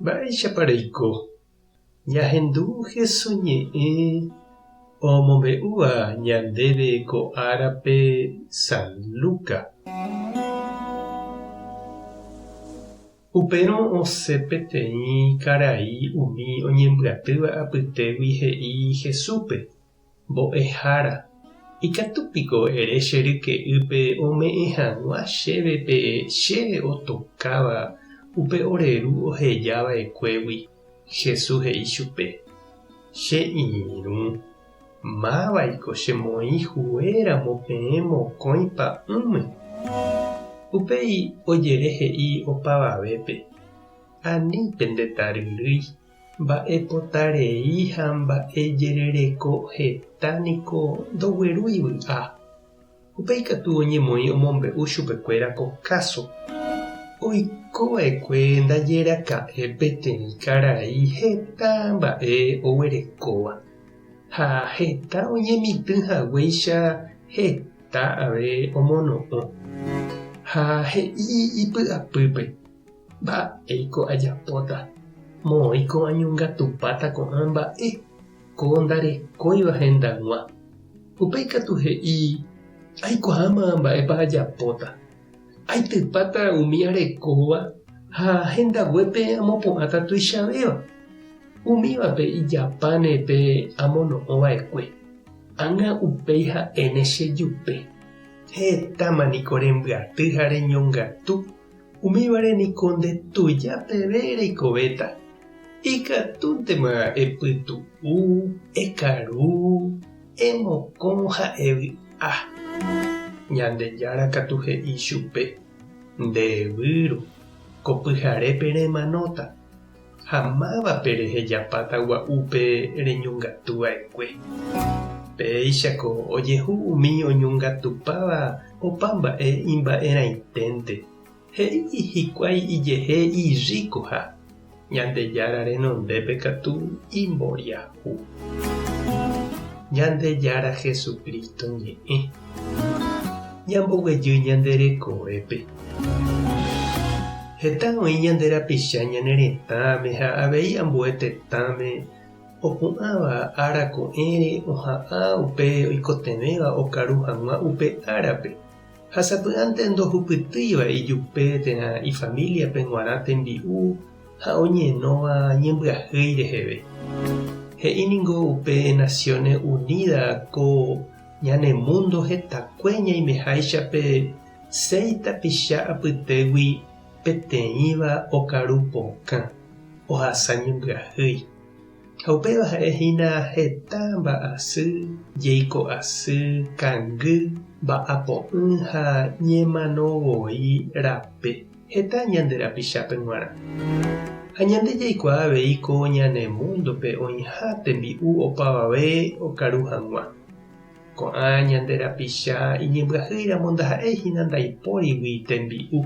Mba'éichapa reiko? Ñahendu Hesu ñe'ẽ omombe'úva ñandéve ko árape San Luca. Upérõ osẽ peteĩ karai umi oñembyatýva apytégui he'i Jesúspe, Mbo'ehára, ikatu piko ere che ryke'ýpe ome'ẽ hag̃ua chéve pe chéve otokáva upe ore ru oheja va'ekuégui? Jesús he'i chupe, Che irũ, mávaiko chemoĩ huéramo peẽ mokõi pa'ũme? Upéi ojere he'i opavavépe, Ani pende taryrýi. Mba'epotarei ha mba'ejerereko heta niko ndoguerúi vy'a. Upéi katu oñemoĩ omombe'u chupekuéra ko káso. Oiko va'ekue ndajeraka'e peteĩ karai heta mba'e oguerekóva, ha heta oñemitỹ haguéicha heta ave omono'õ. Ha he'i ipy'apýpe. Mba'éiko ajapóta? Moõiko añongatupáta ko'ã mba'e ko ndarekóiva hendag̃ua? Upéi katu he'i, Aikuaáma mba'épa ajapóta. Aitypáta umi arekóva ha hendaguépe amopu'ãta tuichavéva. Umívape ijapáne pe amono'õ va'ekue. Ág̃a upéi ha'éne chejupe. Hetáma niko rembyaty ha reñongatu Umívare niko nde tuja peve reikovéta, ikatúntema epytu'u, ekaru, emokõ ha evy'a. Ñandejára katu he'i chupe, Nde výro, ko pyharépe remanóta, ha mávape rehejapáta gua'úpe reñongatu va'ekue. Péichako ojehu umi oñongatupáva opa mba'e imba'erãiténte, he'i hikuái ijehe irríkoha, Ñandejára renondépe katu imboriahu. Ñandejára Jesucristo ñe'ẽ. Ñamboguejy ñande rekovépe. Heta oĩ ñande rapicha ñane retãme ha avei ambue tetãme opu'ãva ára ko'ẽre oha'ã upe oikotevẽva okaru hag̃ua upe árape, ha sapy'ánte ndohupytýiva ijupe térã ifamíliape g̃uarã tembi'u ha oñenóva ñembyahýi reheve. He'i ningo upe Naciones Unidas ko ñane múndo hetakue ñaimeháichape Séi tapicha apytégui peteĩva okaru pokã, ohasa ñembyahýi. Ha upéva ha'e hína heta mba'asy, jeiko asy, kangy, mba'apo'ỹ ha ñemano voi rape heta ñande rapichápe g̃uarã. Ha ñande jaikuaa avei ko ñane múndope oĩha tembi'u opavave okaru hag̃ua. Ko'ã ñande rapicha iñembyahýiramo ndaha'éi hína ndaipórigui tembi'u.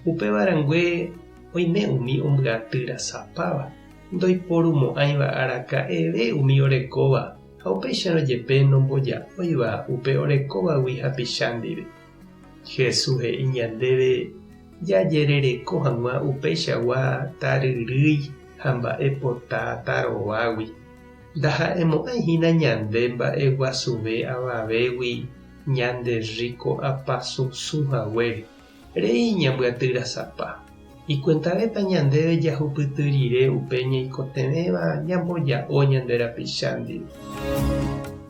Upéva rangue oime umi ombyaty rasapáva, ndoiporumo'ãiva araka'eve umi orekóva ha upéicharõ jepe nomboja'óiva upe orekóvagui hapicha ndive. Jesús he'i ñandéve jajerereko hag̃ua upeichagua taryrýi ha mba'epota tarovágui. Ndaha'emo'ãi hína ñande mba'eguasuve avavégui ñande rríko apasusũ haguére. Rei ñambyaty rasapa. Ikuentavéta ñandéve jahupyty rire upe ñaikotevẽva ñamboja'o ñande rapicha ndive.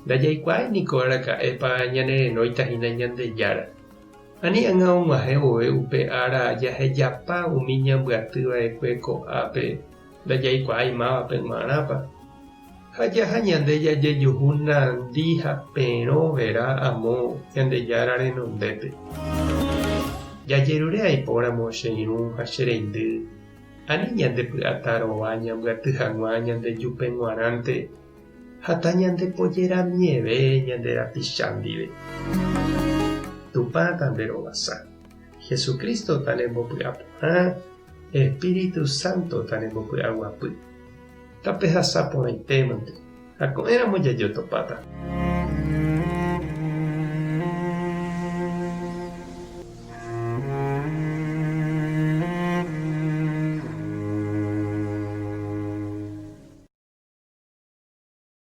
Ndajaikuaái niko araka'épa ñanerenóita hína Ñandejára. Ani ág̃a og̃uahẽ vove upe ára jahejapa umi ñambyaty va'ekue ko'ápe Ndajaikuaái mávape g̃uarãpa. Ha jaha ñande jajejuhu nandi ha perõ vera amo Ñandejára renondépe. Jajerure aipóramo che irũ ha che reindy, ani ñande py'atarova ñambyaty hag̃ua ñande jupe g̃uarãnte ha tañandepojeramieve ñande rapicha ndive. Tupã tanderovasa. Jesucristo tanembopy'aporã. Espíritu Santo tanembopy'aguapy. Tapehasa porãitémante, ha ko'ẽramo jajotopáta.